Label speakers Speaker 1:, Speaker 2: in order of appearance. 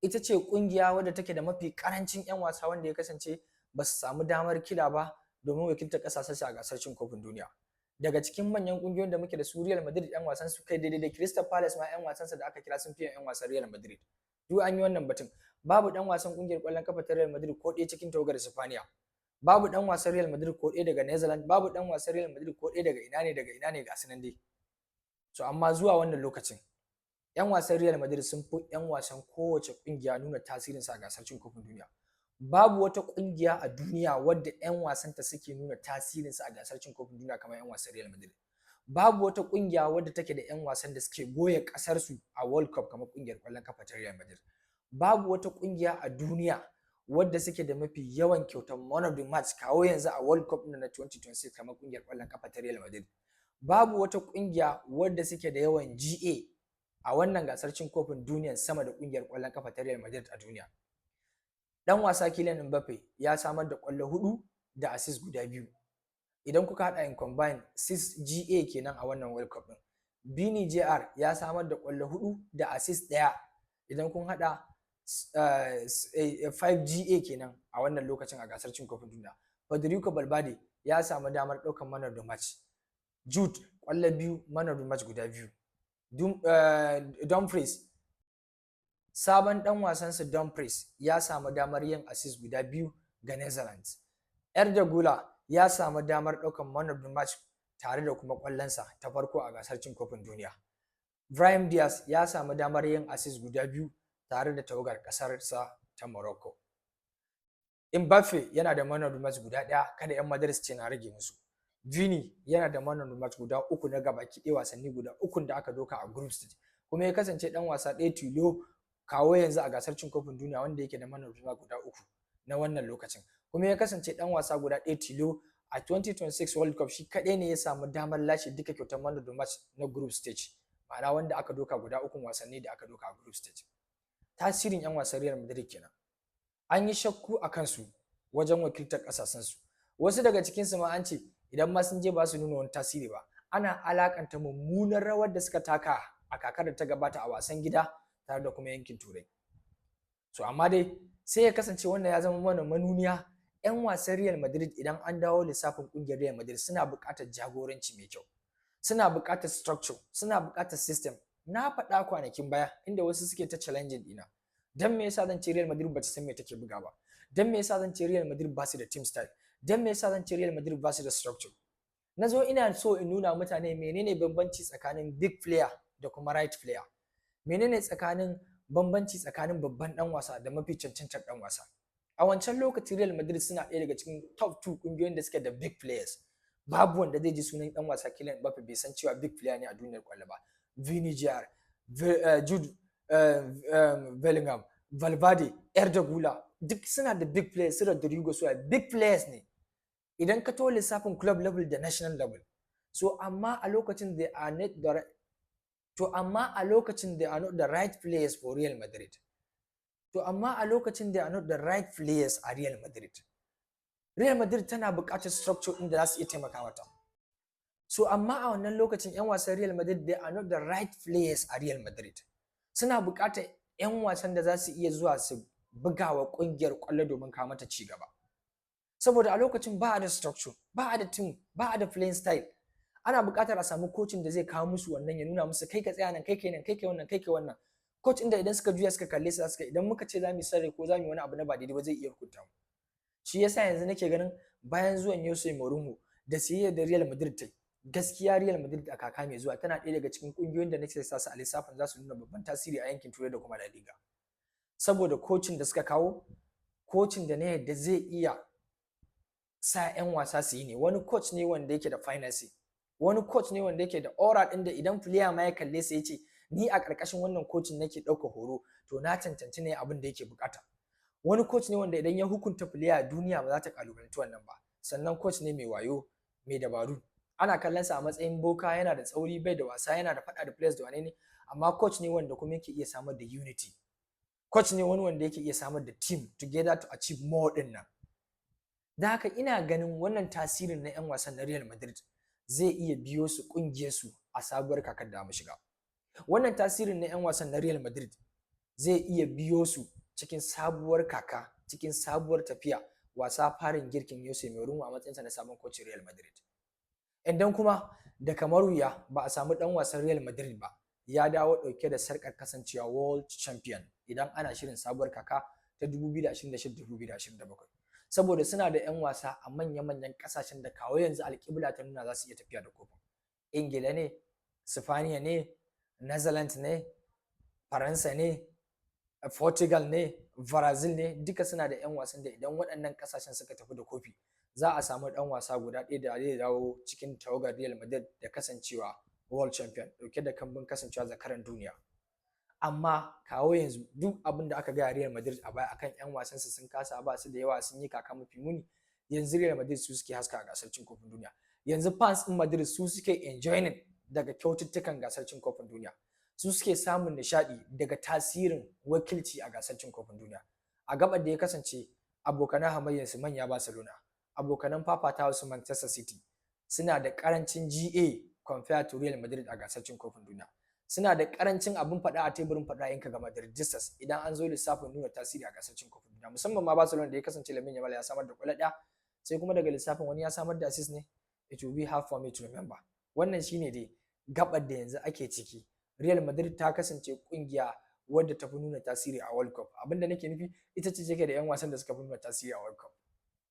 Speaker 1: Ita ce kungiya wadda take da mafi karancin 'yan wasa wanda ya kasance ba su samu damar kira ba domin wakiltar kasashen a gasar cin kofin duniya. Daga cikin manyan kungiyoyin da muke da su, Real Madrid 'yan wasan su, kai daidai da Crystal Palace ma 'yan wasansa da aka kira sun fiye 'yan wasan Real Madrid. Duk an yi wannan batun. Babu dan wasan kungiyar kwallon kafa ta Real Madrid ko ɗaya cikin tawagar Spaniya. Babu dan wasan Real Madrid ko ɗaya daga Netherlands, babu dan wasan Real Madrid ko ɗaya daga ina ne, daga ina ne, ga su nan dai. So amma zuwa wannan lokacin, 'yan wasan Real Madrid sun fi 'yan wasan kowace kungiya nuna tasirinsa a gasar cin kofin duniya. Babu wata kungiya a duniya wadda 'yan wasanta suke nuna tasirinsa a gasar cin kofin duniya kamar 'yan wasan Real Madrid. Babu wata kungiya wadda take da 'yan wasan da suke goya kasar su a World Cup kamar kungiyar kwallon kafa ta Real Madrid. Babu wata kungiya a duniya wadda suke da mafi yawan kyautar man of the match kawo yanzu a World Cup na 2026 kamar kungiyar kwallon kafa ta Real Madrid. Babu wata kungiya wadda suke da yawan GA a wannan gasar cin kofin duniya sama da kungiyar kwallon kafa ta Real Madrid a duniya. Dan wasa Kylian Mbappe ya samar da kwallo hudu da assist guda biyu. Idan kuka hada in combine, 6 GA kenan a wannan World Cup din. Vini Jr ya samar da kwallo hudu da assist daya. Idan kun hada, 5 GA kenan a wannan lokacin a gasar cin kofin duniya. Federico Valverde ya samu damar ɗaukar man of the match. Jude, kwallo biyu, man of the match guda biyu. Dumfries, sabon dan wasansa Dumfries, ya samu damar yin assist guda biyu ga Netherlands. Arda Güler ya samu damar ɗaukar man of the match tare da kuma kwallonsa ta farko a gasar cin kofin duniya. Brahim Diaz ya samu damar yin assist guda biyu tare da tawagar ƙasarsa ta Morocco. Mbappe yana da man of the match guda ɗaya, kada 'yan Madrid ce na rage musu. Vini yana da man of the match guda uku na gabaki ɗaya wasanni guda ukun da aka doka a group stage. Kuma ya kasance ɗan wasa ɗaya tilo kawo yanzu a gasar cin kofin duniya wanda yake da man of the match guda uku na wannan lokacin. Kuma ya kasance ɗan wasa guda ɗaya tilo a 2026 World Cup, shi kaɗai ne ya samu damar lashe duka kyautar man of the match na group stage. Ma'ana wanda aka doka guda ukun wasanni da aka doka a group stage. Tasirin 'yan wasan Real Madrid kenan. An yi shakku a kansu wajen wakiltar ƙasashensu. Wasu daga cikinsu ma an ce idan ma sun je ba su nuna wani tasiri ba. Ana alakanta mummunar rawar da suka taka a kakar da ta gabata a wasan gida tare da kuma yankin Turai. So amma dai sai ya kasance wannan ya zama mana manuniya: 'yan wasan Real Madrid, idan an dawo lissafin kungiyar Real Madrid, suna buƙatar jagoranci mai kyau. Suna buƙatar structure, suna buƙatar system. Na faɗa kwanakin baya inda wasu suke ta challenging ɗina. Dan me yasa zan ce Real Madrid ba ta san me take buga ba? Dan me yasa zan ce Real Madrid ba su da team style? Dan me yasa zan ce Real Madrid ba su da structure? Na zo ina so in nuna mutane menene bambanci tsakanin big player da kuma right player. Menene tsakanin bambanci tsakanin babban dan wasa da mafi cancantar dan wasa. A wancan lokaci Real Madrid suna ɗaya daga cikin top 2 kungiyoyin da suke da big players. Babu wanda zai ji sunan dan wasa Kylian Mbappe bai san cewa big player ne a duniyar kwallo ba. Vini Jr, Jude Bellingham, Valverde, Arda Güler, duk suna da big players. Su Rodrygo su big players ne idan ka to lissafin club level da national level. So amma a lokacin they are not the right, to amma a lokacin they are not the right players for Real Madrid. To amma a lokacin they are not the right players a Real Madrid. Real Madrid tana buƙatar structure ɗin da za su iya taimaka mata. So amma a wannan lokacin 'yan wasan Real Madrid, they are not the right players a Real Madrid. Suna buƙatar 'yan wasan da za su iya zuwa su buga wa ƙungiyar ƙwallo domin kawo mata ci gaba. Saboda a lokacin ba a da structure, ba a da team, ba a da playing style. Ana buƙatar a samu coachin da zai kawo musu wannan, ya nuna musu kai ka tsaya nan, kai kai nan, kai kai wannan, kai kai wannan. Coach inda idan suka juya suka kalle su, suka idan muka ce za mu yi sarrai ko za mu yi wani abu na ba daidai ba, zai iya hukunta mu. Shi yasa yanzu nake ganin bayan zuwan Jose Mourinho da siyayyar da Real Madrid ta yi, gaskiya Real Madrid a kaka mai zuwa tana ɗaya daga cikin ƙungiyoyin da nake sa su a lissafin za su nuna babban tasiri a yankin Turai da kuma La Liga. Saboda kocin da suka kawo, kocin da na yadda zai iya sa 'yan wasa su yi ne, wani coach ne wanda yake da finesse, wani coach ne wanda yake da aura ɗin da idan player ma ya kalle sa ya ce, "Ni a ƙarƙashin wannan kocin nake ɗaukar horo, to na cancanci ne abin da yake buƙata." Wani coach ne wanda idan ya hukunta player, duniya ba za ta kalubalanci wannan ba. Sannan coach ne mai wayo, mai dabaru. Ana kallon sa a matsayin boka, yana da tsauri, bai da wasa, yana da faɗa da players da wane ne, amma coach ne wanda kuma yake iya samar da unity. Coach ne wani wanda yake iya samar da team together to achieve more din nan. Da haka ina ganin wannan tasirin na 'yan wasan na Real Madrid zai iya biyo su kungiyar su a sabuwar kakar da mu shiga. Wannan tasirin na 'yan wasan na Real Madrid Zai iya biyo su cikin sabuwar kaka, cikin sabuwar tafiya, wasa farin girkin Jose Mourinho a matsayinsa na sabon kocin Real Madrid. Idan kuma da kamar wuya ba a samu dan wasan Real Madrid ba ya dawo dauke da sarkar kasancewa world champion idan ana shirin sabuwar kaka ta 2026-2027, saboda suna da 'yan wasa a manya-manyan kasashen da kawo yanzu alƙibla ta nuna za su iya tafiya da kofin. Ingila ne, Sifaniya ne, Netherlands ne, Faransa ne, Portugal ne, Brazil ne, duka suna da 'yan wasan da idan waɗannan kasashen suka tafi da kofi, za a samu ɗan wasa guda ɗaya da zai dawo cikin tawagar Real Madrid da kasancewa world champion, ɗauke da kambun kasancewa zakaran duniya. Amma kawo yanzu, duk abin da aka gaya Real Madrid a baya akan 'yan wasansu sun kasa, ba su da yawa, sun yi kaka mafi muni, yanzu Real Madrid su suke haska a gasar cin kofin duniya. Yanzu fans ɗin Madrid su suke enjoying daga kyaututtukan gasar cin kofin duniya, su suke samun nishaɗi daga tasirin wakilci a gasar cin kofin duniya, a gabar da ya kasance abokanan hamayyarsu manya Barcelona, abokanan fafatawa su Manchester City, suna da karancin GA compared to Real Madrid a gasar cin kofin duniya. Suna da karancin abin faɗa a teburin faɗa in ka ga Madridistas idan an zo lissafin nuna tasiri a gasar cin kofin duniya, musamman ma Barcelona da ya kasance Lamine Yamal ya samar da kwallo ɗaya, sai kuma daga lissafin wani ya samar da assist ne. It will be hard for me to remember. Wannan shine dai gabar da yanzu ake ciki. Real Madrid ta kasance kungiya wadda ta fi nuna tasiri a World Cup. Abinda nake nufi, ita ce take da 'yan wasan da suka fi nuna tasiri a World Cup.